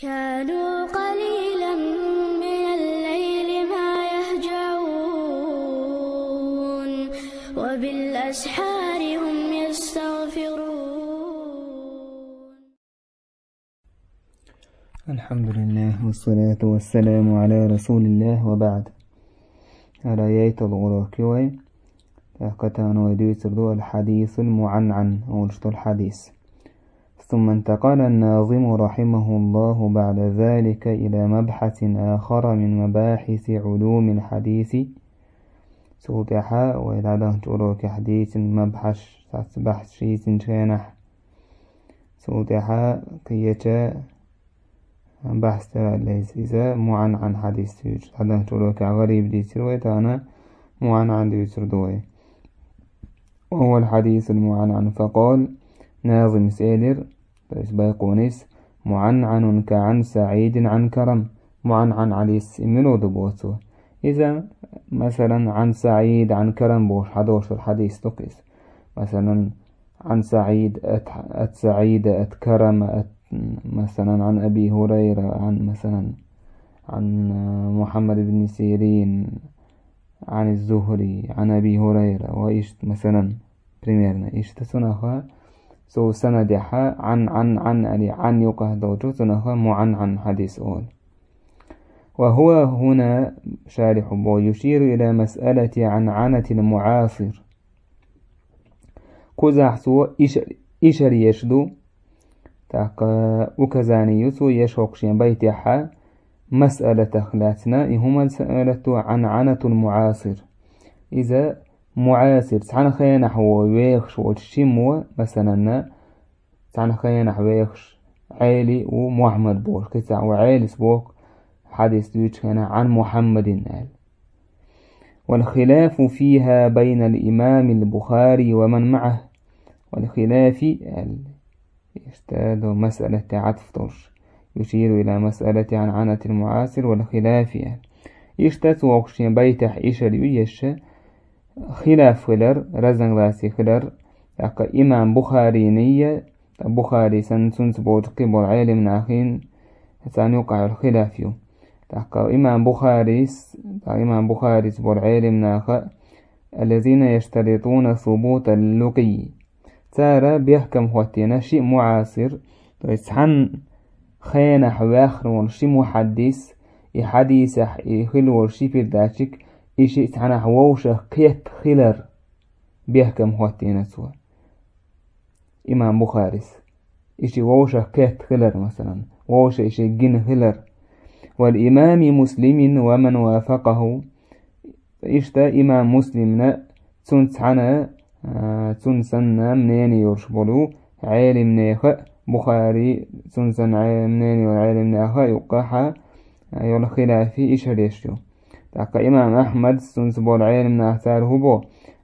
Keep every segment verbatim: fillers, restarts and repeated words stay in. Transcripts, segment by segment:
كانوا قليلا من الليل ما يهجعون، وبالأسحار هم يستغفرون. الحمد لله، والصلاة والسلام على رسول الله، وبعد. Ара яйтал гӀуро кивай, тахкатан вай дуьйцур ду аль-хьадисуль муӀанӀан, олуш долу хьадис. ثم انتقل الناظم رحمه الله بعد ذلك إلى مبحث آخر من مباحث علوم الحديث. Цул тӀаьхьа вай дӀадаханчу урокехь дийцина мабхьаш, сац бахьс шийцинчу хенахь. Цул тӀаьхьа кхеча бахьс тӀе ваьлла иза, иза муӀанӀан хьадис дуьйцуш. ДӀадаханчу урокехь гӀариб дийцира вай, тахана муӀанӀан дуьйцур ду вай. وهو الحديث المعنعن. فقال, назимас элира, то есть Байкъунис: «МуӀанӀанун каӀан СаӀидин Ӏан Карам». МуӀанӀан хьадис и мила ду боху цо? Иза, масалан, Ӏан СаӀид, Ӏан Карам бохуш хьадоштур хьадис ду-кх иза. Масалан, Ӏан СаӀид ат, ат СаӀида, ат Карама, ат, масалан, Ӏан Аби ХӀурайра, Ӏан, масалан, Ӏан, а, Мухьаммад ибн Сирин, Ӏан Зухри, Ӏан Аби ХӀурайра, ва иштта, масалан, примерно, иштта цунах, цу санадехьа, Ӏан, Ӏан, Ӏан, али, Ӏан юкъахь долчу, цунах муӀанӀан хьадис олу. وهو هنا, шарихь бо, يشير إلى مسألة عنعنة المعاصر. Кхузахь цо ишар, ишар еш ду, тӀаккха указание ю цо еш хӀокху шен байтехьа, масъалатах лаьцна, и хӀума масъалат ду, عنعنة المعاصر. Иза муӀасир, цхьана хенахь вон вехаш волчу шиммо, масалан, цхьана хенахь вехаш Ӏели ву Мухьаммад бохуш, кхин цхьаъ ву Ӏелис боху, хьадис дуьйцучу хенахь Ӏан Мухьаммадин аьлла. والخلاف فيها بين الإمام البخاري ومن معه. والخلاف аьлла. Иштта ду масъалатте Ӏатф долуш. يشير إلى مسألة عنعنة المعاصر والخلاف аьлла. Иштта цо воккху шен байтехь ишар ю еш, хилаф хилар, разногласие хилар, тӀаккха имам Бухарийна я, Бухарий санна цунца боцу кхин болу Ӏелим нахин царна юкъахь йолу хилаф ю. ТӀаккха имам Бухарийс, тӀаккха имам Бухарийс болу Ӏелим наха, الذين يشترطون ثبوت اللقي. Цара бехкам хӀоттийна шиъ муӀасир, то есть цхьана хенахь ваьхна волу ши мухьаддис, и хьадисехь и хилла волу ши передатчик, и шиъ цхьанахь вовшах кхетта хилар бехкам хӀоттийна цо. Имам Бухарис. И шиъ вовшах кхетта хилар, масалан, вовшах и шиъ гина хилар. والإمام مسلم ومن وافقه. Иштта имам Муслимна, цунна цхьана, а, цунна санна мнение йолуш болу Ӏелимнеха, Бухари, цунна санна Ӏе-, мнение йолу Ӏелимнеха юккъахьа, а, йолу хилафи ишар еш ю. ТӀаккха имам Ахьмад, цунца болу Ӏелимнах цара хӀун бо: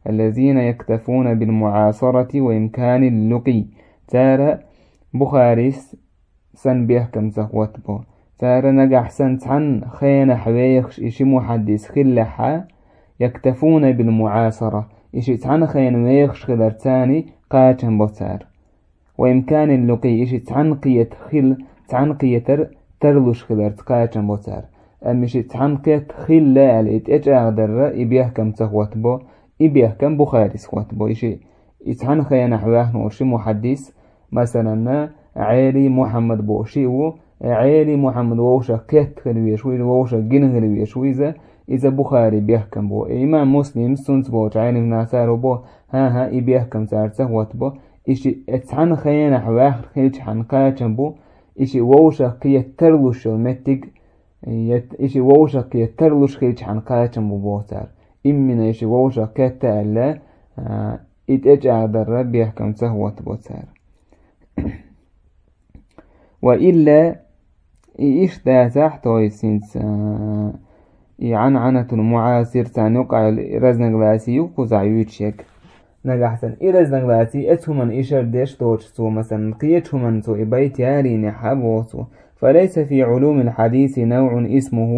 الذين يكتفون بالمعاصرة وإمكان اللقي. Цара Бухарис санна бехкам ца хӀоттабо. Цара нагахь санна цхьана хенахь вехаш и ши мухьаддис хиллехьа, يكتفون بالمعاصرة, и шиъ цхьана хенахь вехаш хилар царна кхачам бо цара. وإمكان اللقي, и шиъ цхьана кхета хила, цхьана кхетар тарлуш хиларца кхачам бо цара. Амма и шиъ цхьана кхетта хилла аьлла, и тӀечӀагӀдарра, и бехкам ца хӀоттабо, и бехкам Бухарис хӀоттабо. И шиъ, и цхьана хенахь ваьхна волу ши мухьаддис, масалан, Ӏели Мухьаммад боху шиъ ву, Ӏели Мухьаммад вовшах кхетта хила везаш ву иза, вовшах гина хила везаш ву иза, иза Бухари бехкам бо. И имам Муслимс, цунца болчу Ӏелимнах цара бо, хӀан-хӀа, и бехкам цара ца хӀоттабо, и шиъ цхьана хенахь ваьхна хилчхьана кхачам бу, и шиъ вовшах кхета тарлуш йолу меттиг, я и шиъ вовшах кхета тарлуш хилчхьана кхачам бу боху цара. Иммина и шиъ вовшах кхетта аьлла, а, и тӀечӀагӀдарра бехкам ца хӀоттабо цара. وإلا, и иштта дацахь, то есть хӀинца, а, и عنعنة المعاصر царна юкъахь разногласие ю кхузахь юьйцуш ерг. Нагахь санна и разногласие, оцу хӀуманна ишар деш доцуш цо, масалан, кхечу хӀуманна цо и байт ярийнехьа боху цо: فليس في علوم الحديث نوع اسمه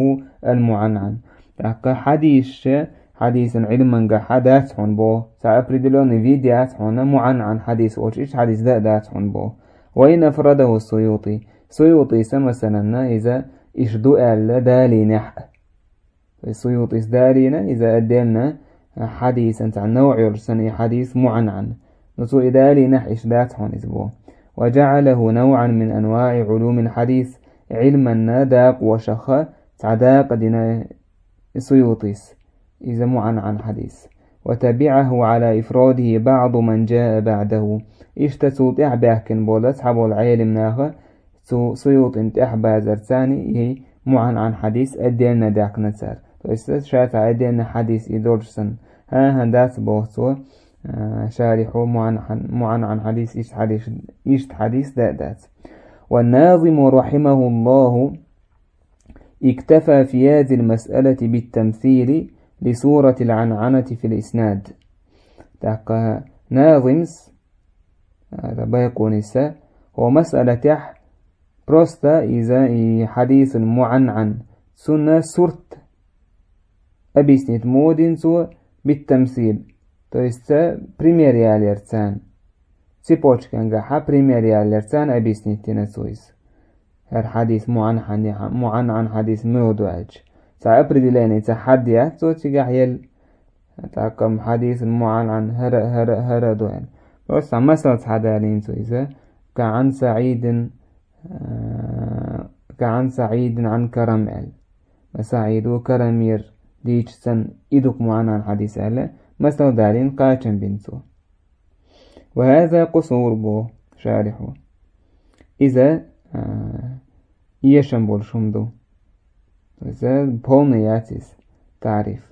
المعنعن. ТӀаккха хьадисаш, хьадисан Ӏилмангахьа дац хьуна боху, цхьа определённый вид яц хьуна муӀанӀан хьадис олуш, иштта хьадис дан а дац хьуна боху. وإن أفرده السيوطي, Суютис, масалан, иза иштта ду аьлла далийнехь. То есть Суютис далийна, иза отдельно хьадисан цхьа навӀ йолуш санна, и хьадис муӀанӀан. Ну, цо и далийнехь, иштта дац хьуна иза боху. وجعله نوعا من أنواع علوم الحديث, Ӏилманна дакъошаха цхьа дакъа дина Суютис иза муӀанӀан хьадис. وتبعه على إفراده بعض من جاء بعده. Иштта цул тӀаьхьа баьхкина болу цхьаболу Ӏелим наха цу Суютин тӀаьхьа базар царна и муӀанӀан хьадис отдельно даьккхина цара. То есть ша цхьа отдельно хьадис и долуш санна, хӀан-хӀа, дац боху цо, а, шарихьо, муӀанӀан, муӀанӀан хьадис, иштта хьадис, иштта хьадис да а дац. والناظم رحمه الله اكتفى في هذه المسألة بالتمثيل لصورة العنعنة في الإسناد. ТӀаккха Назимс, а, Байкъуниса, хӀокху масъалатехь просто иза и хьадисун муӀанӀан, цунна сурт объяснить ма дина цо, биттамсил, то есть пример яллера царна. Цепочкан гахьа пример яллера царна объяснить дина цо иза. ХӀара хьадис муӀанӀан, муӀанӀан хьадис муха ду аьлча. Цхьа определение цхьа хьадда яц цо цигахь елла. ТӀаккха хьадис муӀанӀан хӀара, хӀара, хӀара ду аьлла. Просто цхьа масал цхьа далийна цо иза. كعن سعيد, а, كعن سعيد عن كرم аьлла. СаӀида Карамера дийцича санна, и ду-кх муӀанӀан хьадис аьлла, масал далийна, кхачам бина цо. وهذا قصور, боху шарихьо. Иза, а, эшам болуш хӀума ду. Иза полный яц иза, таӀриф.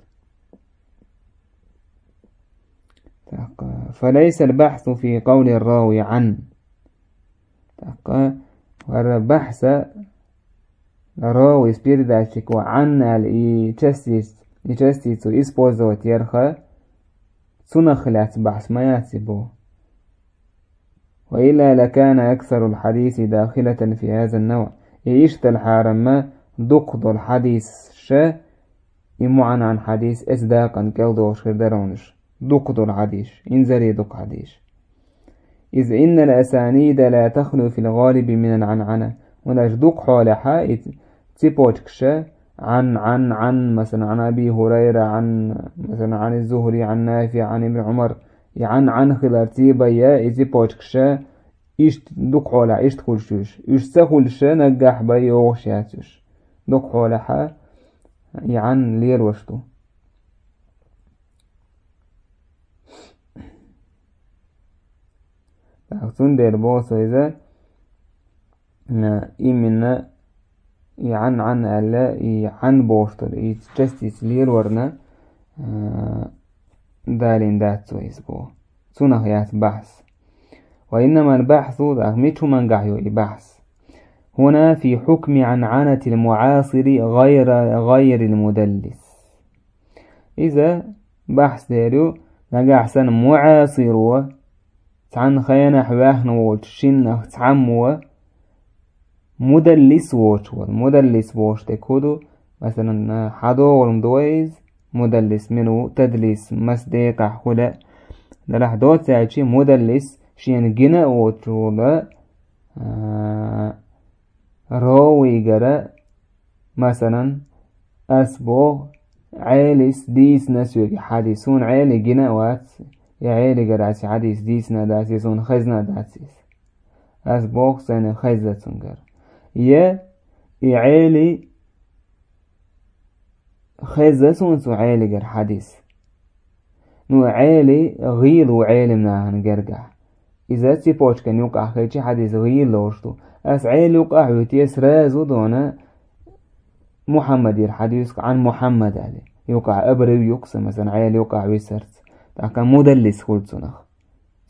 Так, а, فليس البحث في قول الراوي عن. Так, а, хӀара бахьса, равис передатчико Ӏан аьлла и частиц-, и частицу использовать ярха, цунах лаьцна бахьс ма яц и боху. وإلا لكان أكثر الحديث داخلة في هذا النوع. И иштта хьарамма дукха долу хьадисаш и муӀанӀан хьадис эцу дакъана кӀел догӀуш хир дара хьуна уьш. Дукха долу хьадисаш, инзаре дукха хьадисаш. إذ إن الأسانيد لا تخلو في الغالب من العنعنة. ХӀунда аьлча дукха хьолехьа и цепочкаша Ӏан, Ӏан, Ӏан, масалан, عن أبي هريرة عن, масалан, عن الزهري عن نافع عن ابن عمر. И Ӏан, Ӏан хиларца бен, и цепочкаша иштта дукха хьолехь иштта хуьлуш уьш. Уьш ца хуьлуш наггахь бен йогӀуш яц уьш. Дукха хьолехьа и Ӏан лелош ду. Так, цундела боху цо иза, а, именно и Ӏан, Ӏан аьлла, и Ӏан бохуш долу, и частица лелорна, а, далийна дац цо иза боху. Цунах яц бахьс. وإنما البحث, так, мича хӀумангахь ю и бахьс? هنا في حكم عنعنة المعاصر غير، غير المدلس. Иза бахьс дер ю, нагахь санна муӀасиро, цхьана хенахь ваьхна волчу шиннах цхьаммо, мудаллис воцуш волу. Мудаллис бохуш дерг хӀун ду? Масалан, хьан догӀург ду вай иза? Мудаллис мила ву? Тадлис маса декъахь хуьлу? Делахь доццаьлчи мудаллис шена гина а воцуш волу, а, ровигара, масалан, ас боху, Ӏелис дийцина соьга хьадис. Суна Ӏели гина а вац, я Ӏелигара ас и хьадис дийцина а дац, я суна хезна а дац иза. Ас боху, сайна хезна цуьнгара. Я и Ӏели хезна суна цу Ӏелигара хьадис. Ну, Ӏели гӀийла ву Ӏелим нахана гергахь. Иза цепочкан юкъахь хилчи хьадис гӀийла лоруш ду. Ас Ӏели юкъахь вуьту, я сразу дона Мухьаммадера хьадис, Ӏан Мухьаммад аьлла. Юкъахь абрив юкъ сан, масалан, Ӏели юкъахь висарца. ТӀаккха мудаллис хуьлу цунах.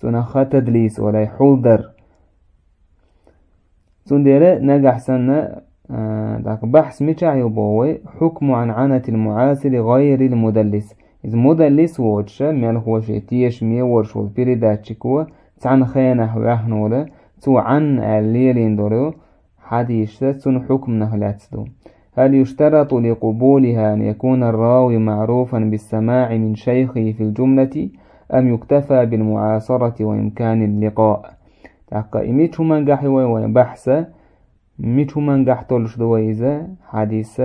Цунах ха тадлис олу, хьулдар. Цундела нагахь санна, а, так, бахьс мичахь ю боху вай? حكم عنعنة المعاصر غير المدلس. Иза мудаллис воцуша, мелхо шен тешаме а воцуш волу передатчико, цхьана хенахь ваьхна волу, цо Ӏан аьлла лелийна долу хьадисашца цуьнан хьукманах лаьцна ду. هل يشترط لقبولها أن يكون الراوي معروفا بالسماع من شيخه في الجملة أم يكتفى بالمعاصرة وإمكان اللقاء؟ ТӀаккха и мича хӀумангахь ю вай, вайн бахьса, Мича хӀумангахь толуш ду вай иза хьадис,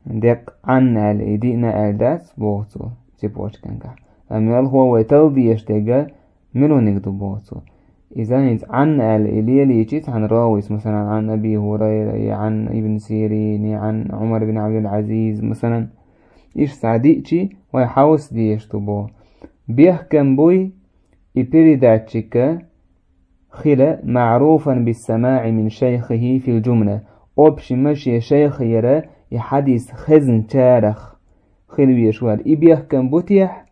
деккъа Ӏан аьлла, и диъна аьлла дац, боху цо, цепочкангахь. Амма мелхо вай талла дезаш дерг муьлханиг ду, боху цо. Иза хӀинца Ӏан аьлла и лелийча цхьана равис, масалан, Ӏан Аби Хурайра, я Ӏан Ибн Сирин, я Ӏан Ӏумар бин Ӏабдул-Ӏазиз, масалан, иштта схьадиъча, вай хьовса дезаш ду, боху. Бехкам буй и передатчик хила маъруфан биссамаӀи мин шайхихи фил жумла. Общий ма шен шайхера и хьадис хезначарах хила везаш вара. И бехкам бу техьа,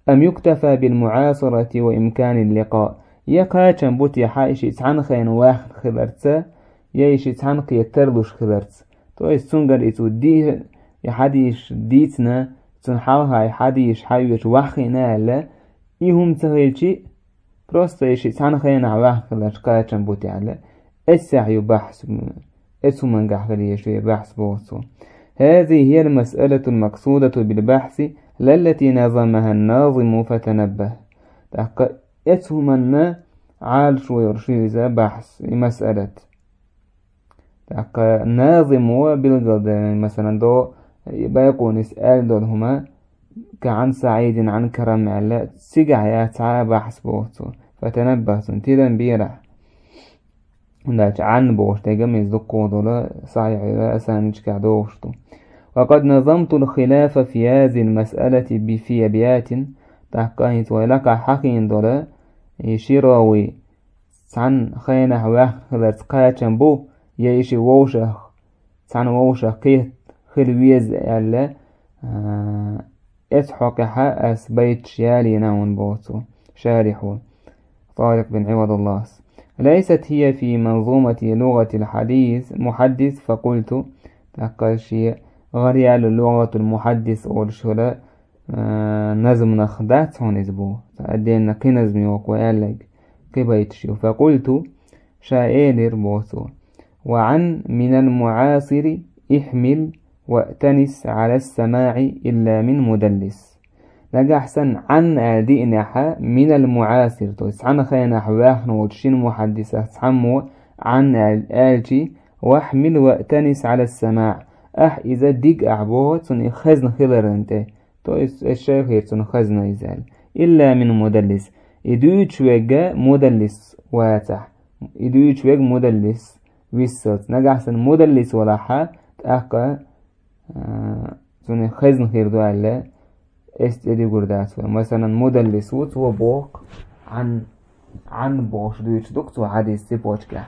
ам юктафа бил муӀасарати ва имканил ликъа. Я кхачам бу техьа и шиъ цхьана хенахь ваьхна хиларца, я и шиъ цхьана кхета тарлуш хиларца. То есть цуьнгара и цо ди-, и хьадис дийцина, цунна хьалха и хьадис хьаоьцуш ваьхна аьлла, и хӀума ца хилча, просто и шиъ цхьана хенахь ваьхна хиларца кхачам бу техьа аьлла. Эццехь ю бахьс, эцу хӀумангахь хила езаш ю бахьс, боху цо. هذه هي المسألة المقصودة بالبحث، لا التي نظمها الناظم فتنبه. ТӀаккха эцу хӀуманна Ӏалашо йолуш ю иза бахьс, и масъалат. ТӀаккха назимо билгалдина, масалан, до, и Байкъунис аьлла долу хӀума, ка Ӏан СаӀидин Ӏан Карам аьлла, цигахь яц цхьа а бахьс, боху цо. Фатанаббах, цунна тидам берахь. ХӀунда аьлча Ӏан бохуш дерг-м иза дуккха долу сахьихь йолу асанидашкахь догӀуш ду. وقد نظمت الخلاف في هذه المسألة في أبيات. ТӀаккха хӀинца вай лакхахь хьахийна долу и ши равий цхьана хенахь ваьхна хиларца кхачам бу, я и шиъ вовшах, цхьана вовшах кхета хила веза аьлла, а, эцу хьокъехьа ас байташ ялийна хьуна, боху цо, шарихьо, Тарикъ бин Ӏивадуллас. ليست هي في منظومة لغة الحديث محدث فقلت. ТӀаккха шен гӀараяьлла лугӀатул мухьаддис олуш йолу, а, назманах дац хьуна иза, боху. Цхьа отдельно кхин назма йоккху аьлларг, кхин байташ ю. فقلت, ша элира, боху цо: وعن من المعاصر احمل واعتنس على السماع إلا من مدلس. Нагахь санна Ӏан аьлла диънехьа, минал муӀасир, то есть цхьана хенахь ваьхна волчу шина мухьаддисах цхьаммо Ӏан аьлла аьлчи, вахьмил ва танис Ӏала самаӀ, ахь иза диг ахь боху цунна и хезна хиларан тӀе, то есть эс шайхера цунна хезна иза аьлла. Илла мин мудаллис, и дуьйцуш верг мудаллис вацахь, и дуьйцуш верг мудаллис виссалц. Нагахь санна мудаллис валахьа, тӀаккха а, цунна хезна хир ду аьлла, эс тӀедуьгур дац вай. Масалан, мудаллис ву, цо боху, Ӏан, Ӏан бохуш дуьйцуш ду-кх цо хьадис цепочкехь.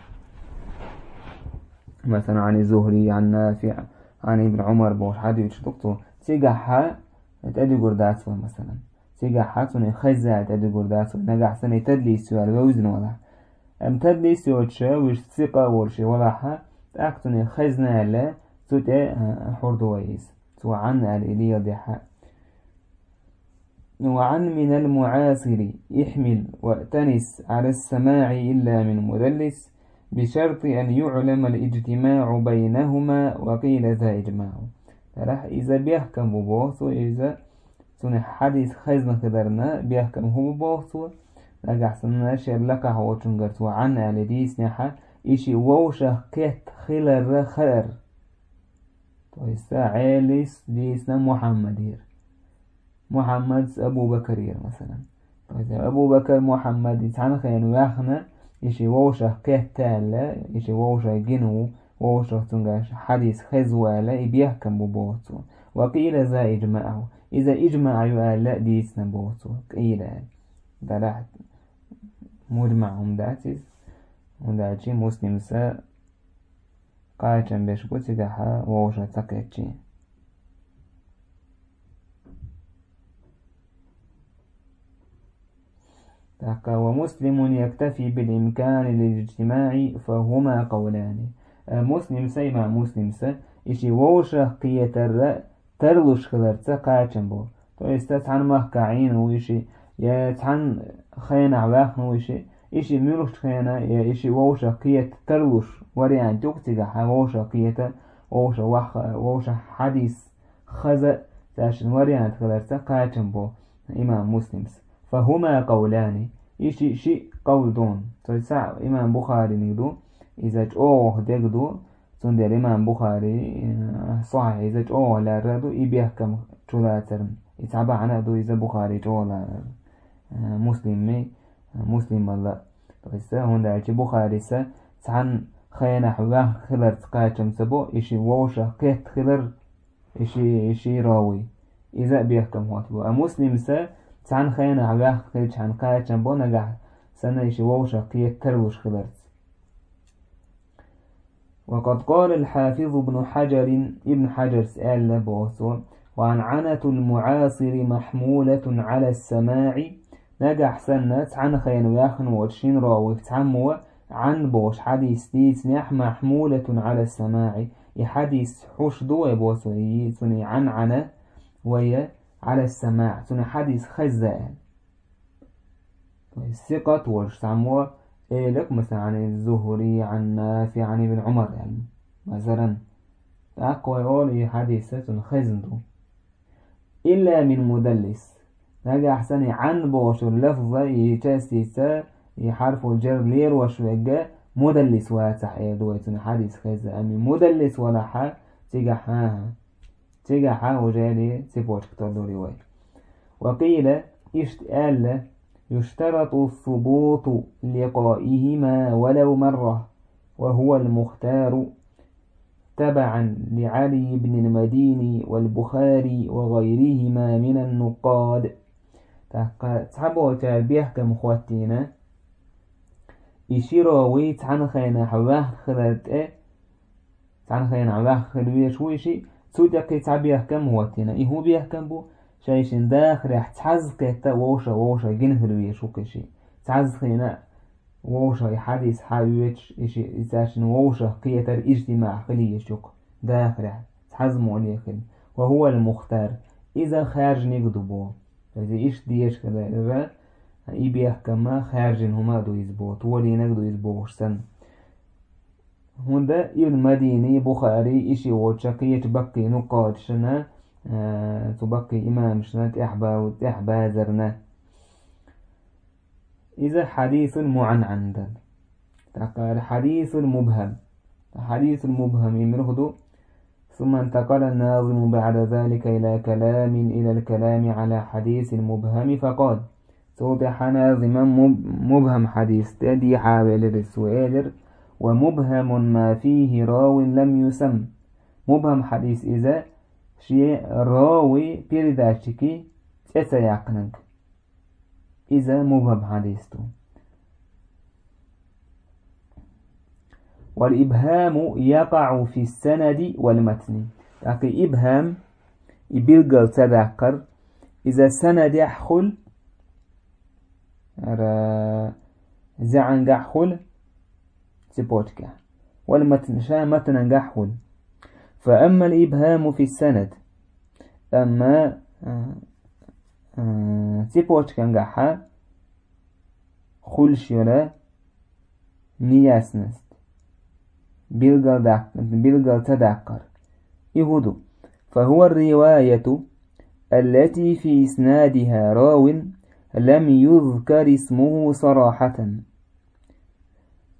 Масалан, Ӏан Зухри, Ӏан НафиӀ, Ӏан Ибн Ӏумар бохуш хьадуьйцуш ду-кх цо. Цигахьа тӀедуьгур дац вай, масалан. Цигахьа цунна хезна аьлла тӀедуьгур дац вай. Нагахь санна и тадлис ю аьлла вевзина валахь. Амма тадлис йоцуша, вуьш сикъа а волуш и валахьа, тӀаккха цунна хезна аьлла, цу тӀе, а, хьур ду вай иза. Цо Ӏан аьлла и леладехьа. وعن من المعاصر احمل واعتنس على السماع إلا من مدلس، بشرط أن يعلم الاجتماع بينهما، وقيل ذا إجماع. Тарахь иза бехкам бу боху цо, иза цунна хьадис хезна хиларна бехкам хӀун бу боху цо? Нагахь санна шен лакхахь волчуьнгара цо Ӏан аьлла дийцинехьа, и шиъ вовшах кхетта хиларра хаар. То есть Ӏелис дийцина Мухьаммадера. Мухьаммадс Абу Бакарера, масалан. То есть Абу Бакар Мухьаммад и цхьана хенахь ваьхна, и шиъ вовшах кхетта аьлла, и шиъ вовшах гина ву, вовшах цуьнгара хьадис хезна ву аьлла, и бехкам бу боху цо. Ва къийла за иджмаъ, иза иджмаъ ю аьлла дийцина боху цо. Къийла аьлла. Дарахь муджмаъ хӀума дац иза. ХӀунда аьлча Муслимса кхачам беш бу цигахьа вовшах ца кхетчи. ТӀаккха: «ومسلم يكتفي بالإمكان للاجتماع فهما قولان». Э, Муслимса, имам Муслимса, и шиъ вовшах кхетарра тарлуш хиларца кхачам бу. То есть цхьана махкахь Ӏийна ву и шиъ, я цхьана хенахь ваьхна ву и шиъ, и шиъ муьлхачу хенахь, я и шиъ вовшах кхета тарлуш вариант ю-кх цигахьа, вовшах кхета, вовшах ваха-, вовшах хьадис хаза цаьршинна вариант хиларца кхачам бу имам Муслимс. «فهما قولان». И шиъ, шиъ къавл ду. Цо цхьаъ имам Бухариниг ду, Иза чӀогӀа дег ду, цундела имам Бухари, э, сахьихь иза чӀогӀа лаьрра ду, и бехкам чулацарна. И цхьа бахьана а ду иза Бухари чӀогӀа ларар, э, Муслимми, э, Муслималла. То есть, э, хӀунда аьлча Бухариса цхьан хенахь ваьхна хиларца кхачам ца бо, и ши вовшах кхетта хилар, и ши, и ши ровий. Иза а бехкам хӀотта бу. А Муслимса цхьан хенахь ваьхна хилча хьан кхачам бо нагахь санна и ши вовшах кхетта тарлуш хиларца. وقد قال الحافظ ابن حجر، ابن حجر аьлла боху цо: «والعنعنة المعاصرة محمولة على السماع». Нагахь санна, цхьана хенахь ваьхна воцу шин рових цхьаммо Ӏан бохуш хьадис дийцинехь, محمولة على السماع. И хьадис хьуш ду вай боху цо, и цуьнан Ӏан Ӏана вай على السماع. Цуьнан хьадис хезна аьлла. То есть сикъат волуш цхьаммо элира, масалан, عن الزهري عن نافع عن ابن عمر аьлла. Масалан, тӀаккха вай олу и хьадиса цунна хезна ду. إلا من مدلس. Нагахь санна и Ӏан бохучу лафза, и частица, и хьарфул джар лелош верг мудаллис вацахь эр ду вай цунна хьадис хезна. Амма мудаллис валахьа, цигахь, хӀа-хӀа. Цигахьа уже цепочка тарлур ю вай. وقيل, иштта аьлла: «يشترط الثبوت لقائهما ولو مرة، وهو المختار، تبعا لعلي بن المديني والبخاري وغيرهما من النقاد». ТӀаккха цхьаболчара бехкам хӀоттийна, и ши ровий цхьана хенахь ваьхна хилар тӀе, цхьана хенахь ваьхна хила везаш ву и шиъ, цу тӀе кхин цхьа бехкам а хӀоттийна. И хӀун бехкам бу? Шайшинна дахарехь цхьазза кхетта а вовшах, вовшах гина хила везаш ву кхин шиъ. Цхьазза хиъна а вовшах и хьадис хьан оьцуш, и ши, и цаьршинна вовшах кхетар ижтимаӀ хила езаш ю-кх дахарехь, цхьазза муьлхха хила. وهو المختار. Иза хаьржиниг ду боху. Иза иштта дезаш хилар, и бехкам а хаьржина хӀума а ду иза боху, толийнарг а ду иза бохуш санна. ХӀунда Ибн Мадини, Бухари, и шиъ воцчу кхечу баккхий нукъадашна, а, цу баккхий имамашна тӀехь ба-, тӀехь базарна. Иза хьадисун муӀанӀан дара. ТӀаккха хьадисун мубхам. Хьадисун мубхам и муьлха ду? ثم انتقل الناظم بعد ذلك إلى كلام، إلى الكلام على حديث المبهم فقال. Цул тӀаьхьа назима муб-, мубхам хьадис тӀе дехьа велира, цо элира: «ومبهم ما فيه راو لم يسم». Мубхам хьадис иза, шен ровий, передатчики цӀе ца яьккхинарг. Иза мубхам хьадис ду. والإبهام يقع في السند والمتن. ТӀаккха ибхам, и билгал ца даккхар, иза санадехь хуьлу, ара, зӀаьнгахь хуьлу, цепочкехь. والمتن, ша матнангахь хуьлу. فأما الإبهام في السند. Амма, а, а, цепочкангахьа хуьлуш йолу неясность, билгал дак-, билгал ца даккхар. И хӀун ду? فهو الرواية التي في إسنادها راو لم يذكر اسمه صراحة.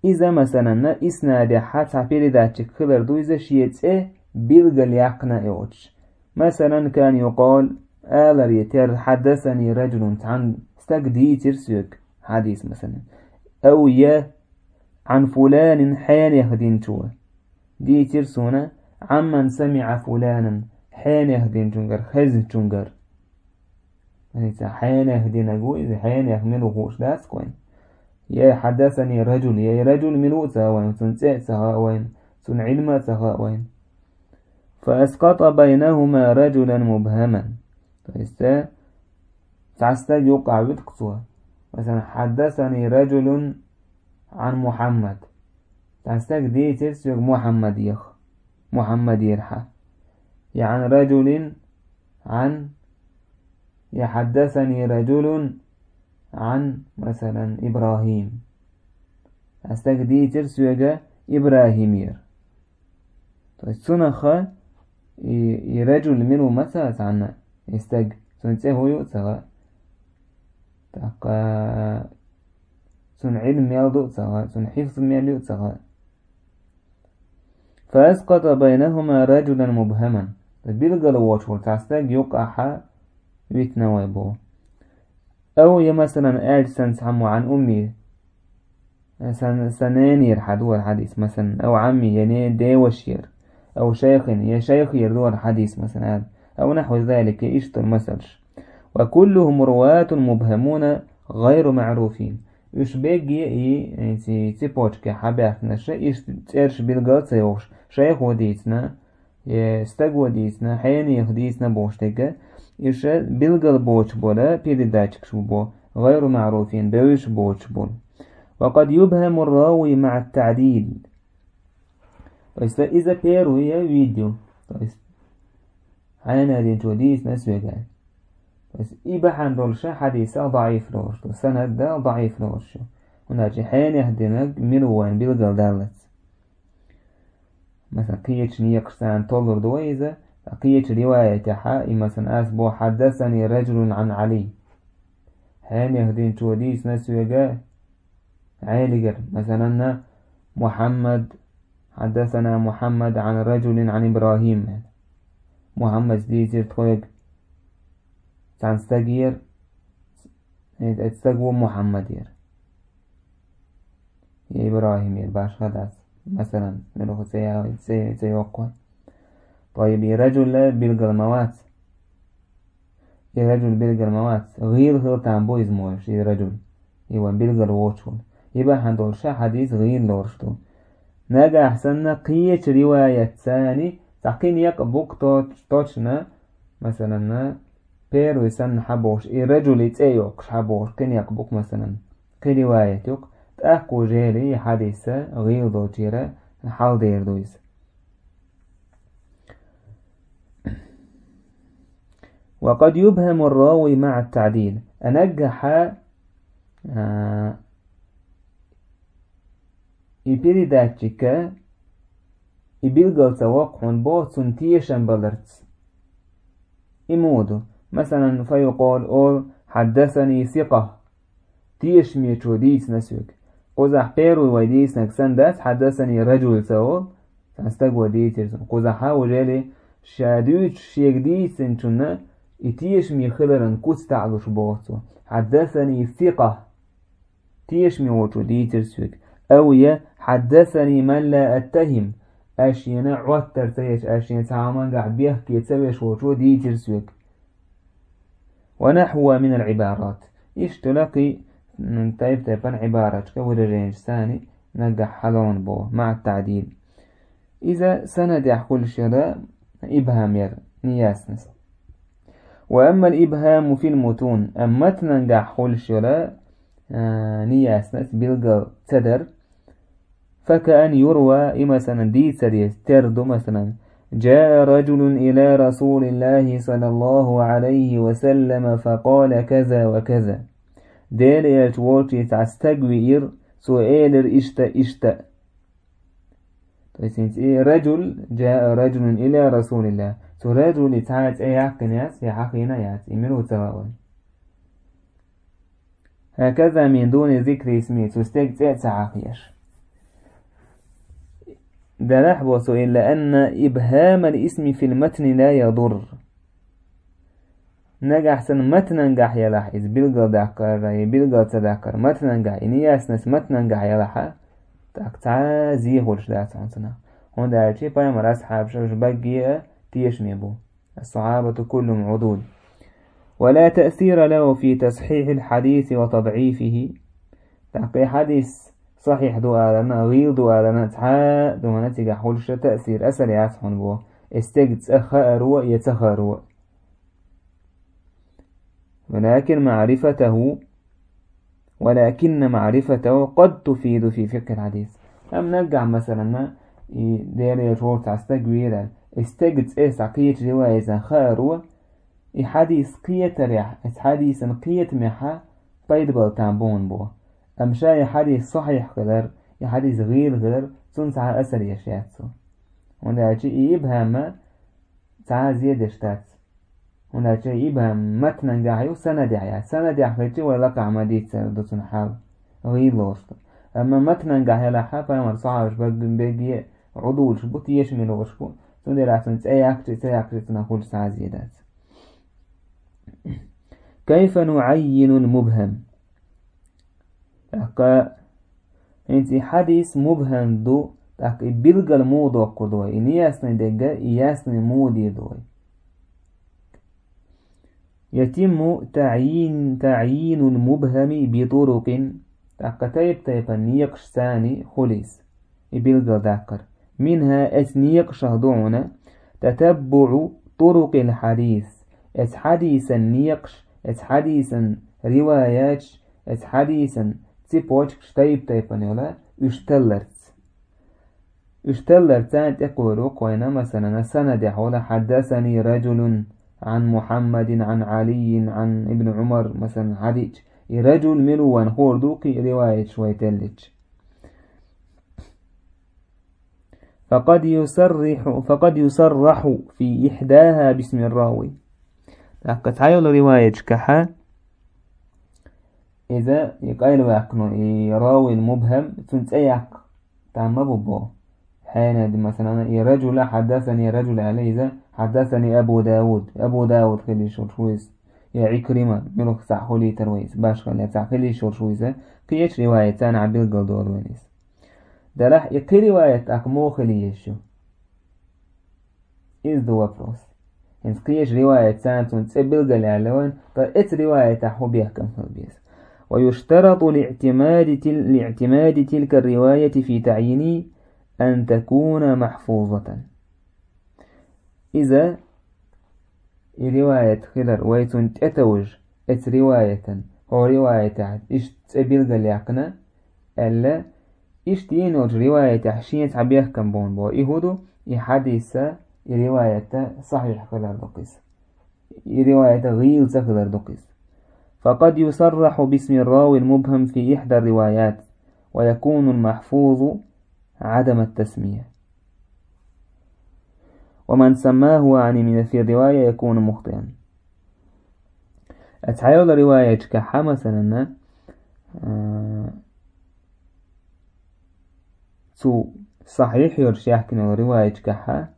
Иза, масалан, иснадехьа цхьа передатчик хилар ду, иза шен цӀе билгал яьккхина а йоцуш. Масалан, كان يقال, аларе терра: «حدثني رجل», цхьана стага дийцира соьга хьадис, масалан. أو я: «عن فلان», хьенех динчо дийцира суна, «عمن سمع فلانا», хьенех динчуьнгара, хезначуьнгара. Иза хьенех динарг ву, иза хьенех мила ву хууш дац-кх вайна. Я «حدثني رجل», я и ражул мила ву а ца хаьа вайна, цуьнан цӀе а ца хаьа вайна, цуьнан Ӏилма а ца хаьа вайна. فأسقط بينهما رجلا مبهما. То есть, э, цхьа стаг юккъахь вуьту-кх цо. Масалан, حدثني رجل عن محمد. Цхьа стаг дийцира соьга Мухьаммадех, Мухьаммадера хьа. Я عن رجل عن، я حدثني رجل عن, масалан, إبراهيم. Цхьа стаг дийцира соьга ИбрахӀимера. То есть цунах и, и ражул мила ву ма ца хаьа цхьанна, и стаг, цуьнан цӀе хӀун ю а ца хаьа. ТӀаккха цуьнан Ӏилма мел ду а ца хаьа, цуьнан хьифз мел ю а ца хаьа. فأسقط بينهما رجلا مبهما. Билгал воцуш волу цхьа стаг юккъехь витина вай боху. أو, я, масалан, аьлча санна цхьаммо عن أمي, сан, сан ненера хьан ду хӀара хьадис, масалан, أو عمي, я не, девашера, أو شيخ, я шайхера ду хӀара хьадис, масалан, аьлла. أو نحو ذلك, иштта долу масалш. وكلهم رواة مبهمون غير معروفين. Уьш бегге и, и ци-, цепочке хьабаьхкинарш, иштта цӀераш билгал ца йохуш, шайхо дийцина, я стаго дийцина, хьенех дийцина бохуш дерг, уьш билгал боцуш болу передатчикаш бу бо, غير معروفين, бевзаш боцуш болу. وقد يبهم الراوي مع التعديل. То есть иза первый я видео. То есть хьенех динчо дийцина соьга. То есть и бахьана долуш хьадис а даӀиф лоруш ду, санад а даӀиф лоруш ю. ХӀунда аьлча хьенех динарг мила ву вайна билгал даллалц. Масалан, кхечу некъашца толлур ду вай иза, ткъа кхечу риваятехь, и, масалан, ас боху: حدثني رجل عن علي. Хьенех динчо дийцина соьга Ӏелигара, масалан, Мухьаммад, حدثنا محمد عن رجل عن إبراهيم. Мухьаммада дийцира тхоьга цхьана стагера, э, стаг ву Мухьаммадера. Я ИбрахӀимера, башха дац. Масалан, мила ву цӀе я-, цӀе, цӀе йоккху. Тайиб, и раджул билгал ма вац. И раджул билгал ма вац. ГӀийла хила там бу иза, мо, и раджул. И вайн билгал воцуш волу. И бахьана долуш хьадис гӀийла лоруш ду. Нагахь санна кхечу риваятца цхьа кхин некъ бу-кх точ-, точно, масалан, первый санна хьан бохуш, и раджул и цӀе йоккхуш хьан бохуш, кхин некъ бу-кх, масалан, кхин риваят ю-кх, тӀаккха уже и хьадис гӀийла долчуьра хьалдер ду иза. وقد يبهم الراوي مع التعديل. А наггахьа, а, и передатчика, и билгал ца воккху хьуна боху цунна тешам баларца. И муха ду? Масалан, فيقول, олу: حدثني ثقة. Тешамечо дийцина соьга. Кхузахь первый вай дийцинарг санна дац, حدثني رجل ца олу, цхьана стаго дийцира цунна. Кхузахьа уже ша дуьйцуш шега дийцинчунна и тешаме хиларан куц таӀалуш боху цо. حدثني ثقة. Тешаме волчо дийцира соьга. أو я حدثني من لا أتهم. Аш шена Ӏоттар ца еш, аш шена цхьа хӀумангахь бехке ца веш волчо дийцира соьга. ونحوها من العبارات. Иштта лакхий, м, тайп-тайпана Ӏибараташка, выраженешкацани наггахь хьалон бо, مع التعديل. Иза санадехь хуьлуш йолу ибхьам яра, неясность. وأما الإبهام في المتون, амма матнангахь хуьлуш йолу, а, неясность, билгал ца дар, فكأن يروى, и, масалан, дийцаре тера ду, масалан: جاء رجل إلى رسول الله صلى الله عليه وسلم فقال كذا وكذا. Делан элча волчу цхьа стаг веара, цо элира иштта, иштта. То есть хӀинца и раджул, جاء رجل إلى رسول الله. Цу раджули цхьа а цӀе яьккхина яц, я хьахийна яц, и мила ву ца хаьа вайна. هكذا من دون ذكر اسمه, цу стеган цӀе а ца хьахош. Делахь боху цо: إلا أن إبهام الاسم في المتن لا يضر. Нагахь санна матнангахь ялахь иза билгал даккхар, я билгал ца даккхар, матнангахь, и неясность матнангахь ялахь, тӀаккха цхьа а зе хуьлуш дац хьуна цунах. ХӀунда аьлча пайхамаран асхьабаш уьш баге а тешаме бу. الصحابة كلهم عدول. ولا تأثير له في تصحيح الحديث وتضعيفه. ТӀаккха и хьадис сахьихь ду аларна, гӀийла ду аларна, цхьа а дуьхьал цигахь хуьлуш таъсир, асар яц хьуна боху, и стеган цӀе хааро я ца хааро. ولكن معرفته، ولكن معرفته قد تفيد في فقه الحديث. Амма наггахь, масалан, и Делан элча волчу цхьа стаг веара, и стеган цӀе цхьа кхечу риваятехь хааро, и хьадис кхетарехь, и хьадисан кхетамехь пайда бала там бу хьуна боху. Амма ша и хьадис сахьихь хилар, и хьадис гӀийла хилар, цунна цхьа а асар еш яц цо. ХӀунда аьлча и ибхьам цхьа а зе деш дац. ХӀунда аьлча ибхьам матнангахь ю, санадехь яц. Санадехь хилча вай лакхахь ма дийцар ду цунна хьал. ГӀийла лоруш ду. Амма матнангахь ялахь, пайхамаран асхьабаш бегге Ӏудулаш бу, тешаме лоруш бу. Цундела цун цӀе яхчи, цӀе яхчи цунах хуьлуш цхьа а зе дац. كيف نعين المبهم؟ ТӀаккха хӀинца и хьадис мубхам ду, тӀаккха и билггал муха доккхур ду вай? И неясный дерг, и ясный муха дийр ду вай? يتم تعيين، تعيين المبهم بطرق, тӀаккха тайп-тайпана некъаш царна хуьлу иза, и билггал даккхар. منها, эцу некъашах ду хьуна, تتبع طرق الحديث, эцу хьадисан некъаш, эцу хьадисан риваяташ, эцу хьадисан цепочкаш тайп-тайпана йолу, уьш талларца. Уьш талларца царна тӀекхуьур ву-кх вайна, масалана, санадехь волу: حدثني رجل عن محمد عن علي عن ابن عمر, масалана, хьадиъча, и ражул мила ву вайна хуур ду кхин а риваяташ вай теллича. فقد يصرح، فقد يصرح في إحداها باسم الراوي. ТӀаккха цхьайолу риваяташкахьа иза, и къайлаваьккхина, и равин мубхам, цуьнан цӀе яккха там ма бу боху. Хьенад, масалан, и ражула حدثني رجل аьлла иза, حدثني أبو داود, Абу Дауд хила йиш йолуш ву иза, я Ӏикрима, муьлхха цхьаъ хуьлуьйтур ву иза, башхалла цхьаъ хила йиш йолуш ву иза, кхечу риваятца царна билгалдолу вайна иза. Делахь и кхин риваят тӀаккха муха хила езаш ю? Иза ду вопрос. ХӀинца кхечу риваятца царна цуьнан цӀе билгалъяьлла вайн, ткъа эцу риваятехь хӀун бехкам хила беза? ويشترط لاعتماد تل-، لاعتماد تلك الرواية في تعيين أن تكون محفوظة. Иза, и риваят хилар вай цунна тӀетовжа, эцу риваятан, хӀокху риваятехь иштта цӀе билгалъяьккхина, аьлла, иштта йина йолчу риваятехь шен цхьа бехкам бу боху. И хӀун ду? И хьадиса, и риваята сахьихь хилар ду-кх иза. И риваята гӀийла ца хилар ду-кх иза. فقد يصرح باسم الراوي المبهم في إحدى الروايات، ويكون المحفوظ عدم التسمية. ومن سماه يعني من في الرواية يكون مخطئا. Цхьайолу риваяташкахьа, масалана, а, цу сахьихь йолуш яхкина йолу риваяташкахьа,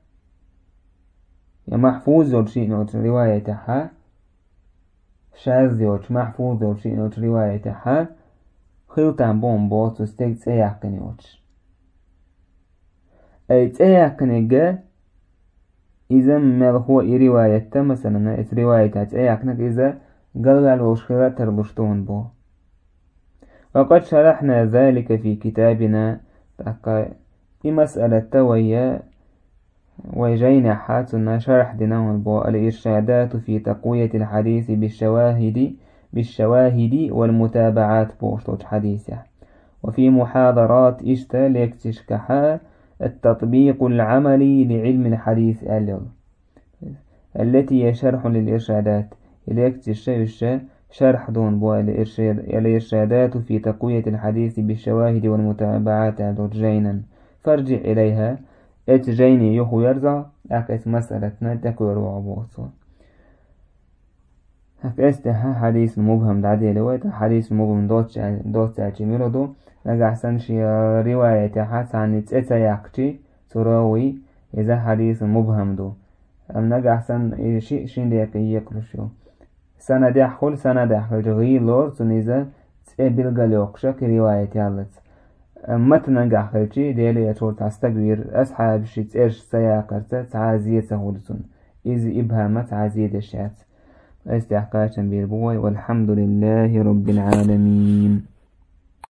я махьфуз йолуш йиъна йолчу риваятехьа, шаз йолчу, махьфуз йолуш йиъна йолчу риваятехьа, хила там бу боху цу стеган цӀе яьккхина йолуш. Ай цӀе яьккхинарг иза мелхо и риваятта, масалана, эцу риваятехь цӀе яьккхинарг иза галваьлла волуш хила а тарлуш ду боху. وقد شرحنا ذلك في كتابنا, тӀаккха и масъалатта вай, вай жайнехьа цунна шархь дина боху, الإرشادات في تقوية الحديث بالشواهد، بالشواهد والمتابعات бохуш долчу хьадисехь. وفي محاضرات, иштта лекцешкахьа, التطبيق العملي لعلم الحديث аьлла йолу, التي هي شرح للإرشادات. И лекцеш ша уьш шархь ду боху, الإرشاد-، الإرشادات في تقوية الحديث بالشواهد والمتابعات аьлла долчу жайнан. فارجع إليها, эцу жайне юхаверзахь, тӀаккха эцу масъалатна тӀекхуьур ву хьо боху цо. ХӀокху эцу тӀехь хьадисул мубхам дӀадели вай, тӀаккха хьадисул мубхам доццу-, доццаьлчи мила ду, нагахь санна шен риваятехьа цхьанна цӀе ца яьккхичи, цу равий, иза хьадисул мубхам ду. Амма нагахь санна и шиъ шин декъе екъалуш ю. Санадехь хуьлу, санадехь хилча гӀийла лору цунна иза цӀе билгалйоккхуша кхин риваят яллалц. Амма матанагахь хилчи, Деле а чуьра цхьа стаг вийра, асхьабаши цӀераш ца яккхарца цхьа а зе ца хуьлу цунна. Иза ибхьама цхьа а зе деш яц. Эс тӀехь кхачам бийр бу вай. والحمد لله رب العالمين.